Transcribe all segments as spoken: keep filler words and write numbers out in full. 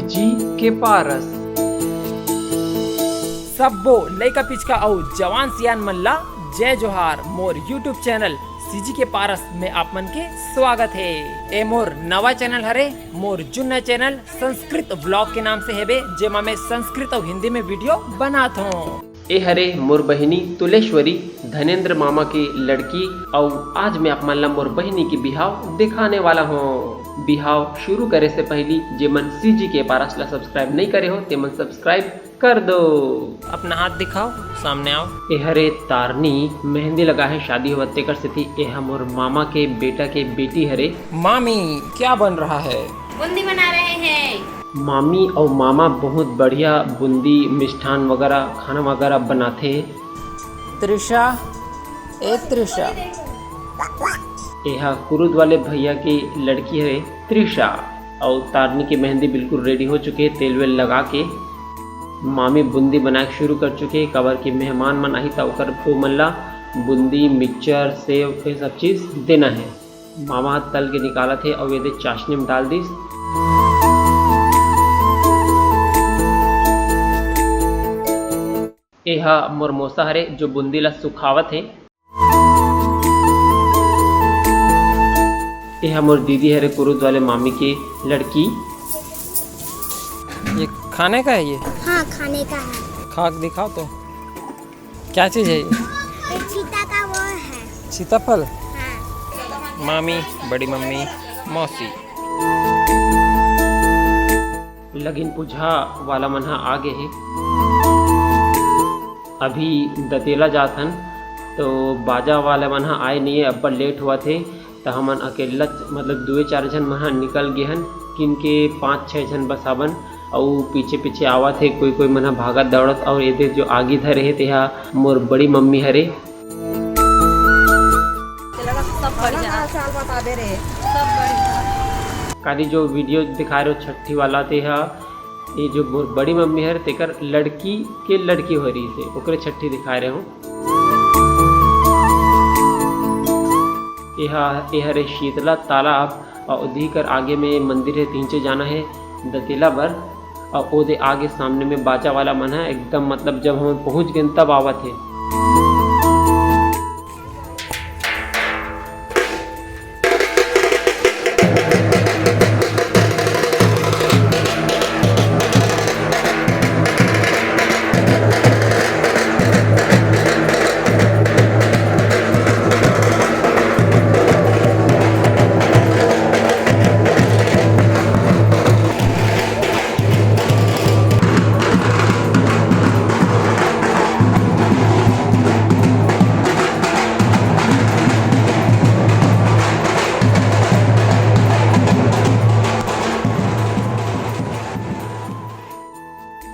जी के पारस। सब्बो लइका पिचका अउ जवान सियान मन ला जय जोहार। मोर YouTube चैनल सीजी के पारस में आप मन के स्वागत हे। ए मोर नवा चैनल हरे, मोर जुन्ना चैनल संस्कृत व्लॉग के नाम से हेबे, जेमा मैं संस्कृत अउ हिंदी में वीडियो बनात हूँ। ए हरे मोर बहिनी तुलेश्वरी, धनेंद्र मामा के लड़की, अउ आज मैं आप मन ला मोर बहिनी के बिहाव दिखाने वाला हूँ। बिहाव शुरू करे से पहली जेमन सीजी के पारस ला सब्सक्राइब नहीं करे हो, तेमन सब्सक्राइब कर दो। अपना हाथ दिखाओ, सामने आओ। ए हरे तारनी मेहंदी लगा है, शादी होवत तेकर सेती। ए हा मोर मामा के बेटा के बेटी हरे। मामी, क्या बन रहा है? बूंदी बना रहे हैं। मामी अउ मामा बहुत बढ़िया बूंदी, मिष्ठान वगैरह, खाना वगैरह बनाथे। त्रिशा, ए त्रिशा। ए हा कुरुद वाले भैया के लड़की हरे त्रिशा, अउ तारनी के मेहंदी बिल्कुल रेडी हो चुके हे, तेल वेल लगा के। मामी बूंदी बनाए के शुरू कर चुके हे, काबर के मेहमान मन आही त ओकर, ओ मन ला बूंदी, मिक्सचर, सेव, ये सब चीज देना है। मामा ह तल के निकालत हे अउ एदे चाशनी में डाल दिस। ए हा मोर मौसा हरे, जो बूंदी ला सुखावत हे। ए हा मोर दीदी हरे, कुरुद वाले मामी के लड़की। ये खाने का है ये? हाँ, खाने का है। खा के दिखाओ तो। क्या चीज़ है ये? ये चीता का वो है। सीताफल? हाँ। मामी, बड़ी मम्मी, मौसी। लगिन पूजा वाला मन ह आ गे हे। अभी दतेला जात हन, तो बाजा वाला मन ह आए नहीं हे, अब्बड़ लेट होवत हे, त हमन अकेल्ला, मतलब दुए चार झन मन ह निकल गे हन, किन के पाँच छः झन बस हावन, अउ पीछे पीछे आवत हे कोई कोई मन ह भागत दौड़त, अउ एदे जो आगी धरे हे, तेहा मोर बड़ी मम्मी हरे। सब बढ़िया। साल बाद आबे रहे। सब बढ़िया। काली जो वीडियो दिखाए रहो छठी वाला, तेहा ये जो मोर बड़ी मम्मी हर, तेकर लड़की के लड़की हो रही से, ओकरे छट्ठी दिखाए रहे हो। एहा, एहर ए शीतला तालाब अउ ओदही कर आगे में मंदिर है, तिहिंचे जाना है दतेला बर। अउ ओदे आगे सामने में बाजा वाला मन है, एकदम मतलब जब हम पहुँच गए तब आवत है।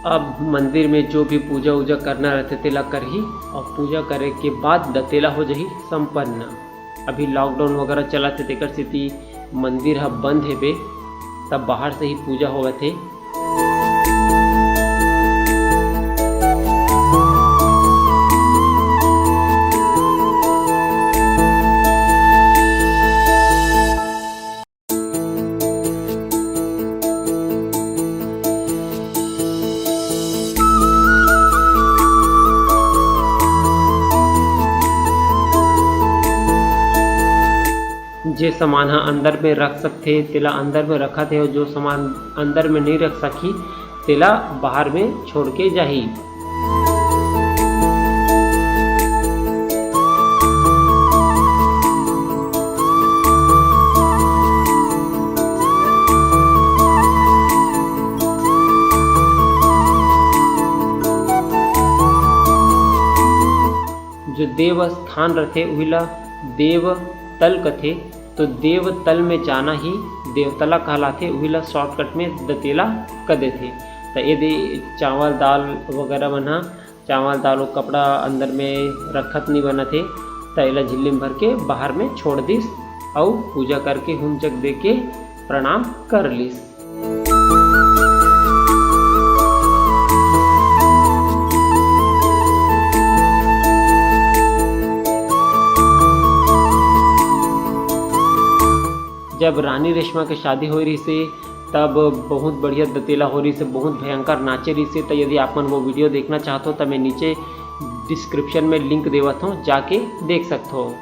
अब मंदिर में जो भी पूजा उजा करना रहथे, तेला करही अउ पूजा करे के बाद दतेला हो जही संपन्न। अभी लॉकडाउन वगैरह चलत हे, तेकर सेती मंदिर ह बंद हेबे, तब बाहर से ही पूजा होवत हे। जे सामान ह अंदर में रख सकथे, तेला अंदर में रखत हे, अउ जो सामान अंदर में नहीं रख सकही, तेला बाहर में छोड़ के जाही। जो देव स्थान रथे, उही ला देव तल कथे। तो देव तल में जाना ही देवतला कहलाथे, उही ला शॉर्टकट में दतेला कह देथे। त एदे चावल दाल वगैरह मन ह, चावल दाल अउ कपड़ा अंदर में रखत नी बनत हे, त एला झिल्ली में भर के बाहर में छोड़ दिस अउ पूजा करके हुम जग दे के प्रणाम कर लिस। जब रानी रेशमा के शादी होए रहिसे, तब बहुत बढ़िया दतेला हो रहिस हे, बहुत भयंकर नाचे रहिस हे। त यदि आप मन वो video देखना चाहत हो, त मैं नीचे description में link देवत हूँ, जाके देख सकत हो।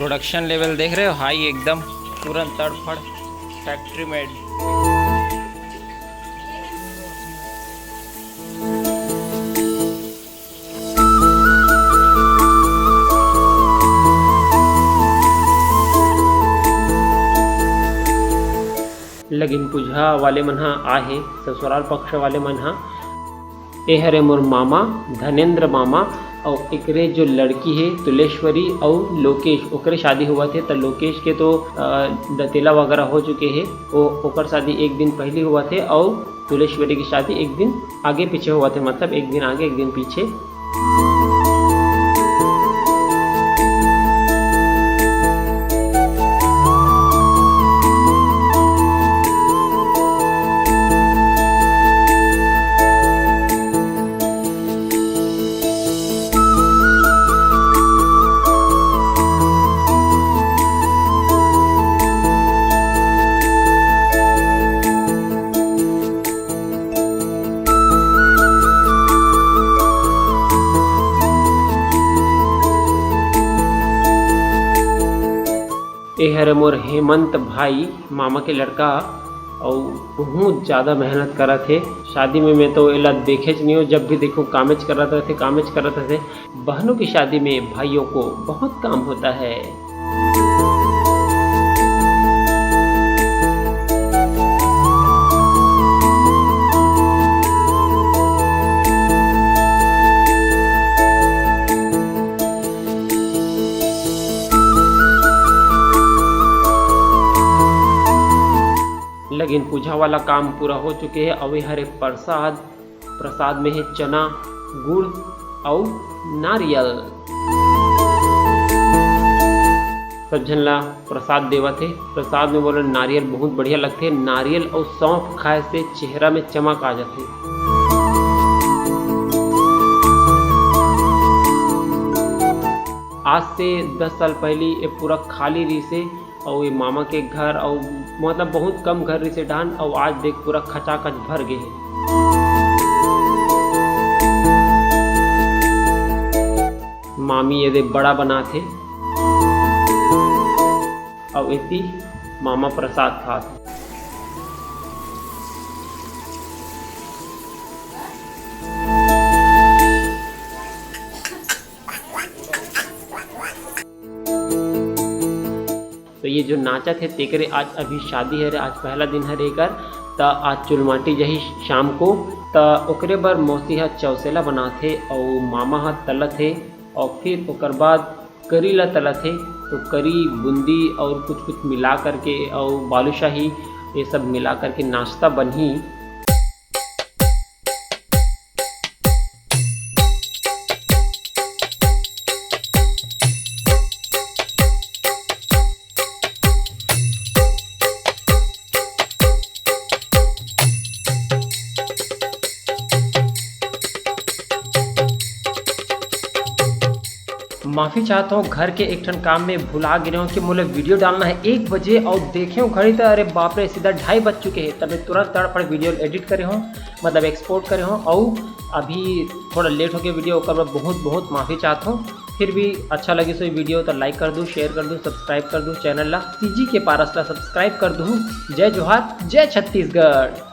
Production level देख रहे हो, high एकदम, तुरंत तड़फड़, factory made। लगिन पुजहा वाले मन ह आए हे, ससुराल पक्ष वाले मन ह। ए हरे मोर मामा धनेंद्र मामा, अउ एकरे जो लड़की हे तुलेश्वरी अउ लोकेश, ओकरे शादी होवत हे। त लोकेश के तो, अ, दतेला वगैरह हो चुके हे, ओ, ओकर शादी एक दिन पहली होवत हे, अउ तुलेश्वरी के शादी एक दिन आगे पीछे होवत हे, मतलब एक दिन आगे, एक दिन पीछे। ए हरे मोर हेमंत भाई, मामा के लड़का, अउ बहुत ज्यादा मेहनत करत हे। शादी में मैं तो एला देखेच नइ हों, जब भी देखूं कामेच करत रहिथे, कामेच करत रहिथे। बहनों की शादी में भाइयों को बहुत काम होता है। लगिन पूजा वाला काम पूरा हो चुके हे। अउ ए हरे प्रसाद, प्रसाद में हे चना, गुड़ अउ नारियल। सब झन ला प्रसाद देवत हे। प्रसाद में बोले नारियल बहुत बढ़िया लगथे। नारियल अउ सौंफ खाए से चेहरा में चमक आ जाथे। आज से दस साल पहिली ये पूरा खाली रहिसे, अउ ये मामा के घर, अउ मतलब बहुत कम घर रहिसे डाहन, अउ आज देख पूरा खचाखच भर गे हे। मामी ये दे बड़ा बनाथे, अउ एती मामा प्रसाद खात हे। तो ये जो नाचत हे तेकरे आज अभी शादी हरे, आज पहला दिन हरे एकर। त आज चुलमाटी जही शाम को, त ओकरे बर मौसी ह चौसेला बनाथे अउ मामा ह तलत हे, अउ फिर ओकर बाद करी ला तलत हे। तो करी, बूंदी और कुछ कुछ मिला करके और बालूशाही, ये सब मिला करके नाश्ता बनही। माफी चाहत हूँ, घर के एक ठन काम में भुला गे हूँ कि मोला वीडियो डालना है एक बजे, और देखे हूँ घड़ी तो अरे बाप रे, सीधा ढाई बज चुके हैं। तब मैं तुरंत तड़फड़ वीडियो एडिट करे हूँ, मतलब एक्सपोर्ट करे हूँ, और अभी थोड़ा लेट हो गया वीडियो, ओकर बर बहुत बहुत माफी चाहत हूँ। फिर भी अच्छा लगी सो वीडियो तो लाइक कर दू, शेयर कर दू, सब्सक्राइब कर दू चैनल ला, सीजी के पारस ला सब्सक्राइब कर दू। जय जोहार, जय छत्तीसगढ़।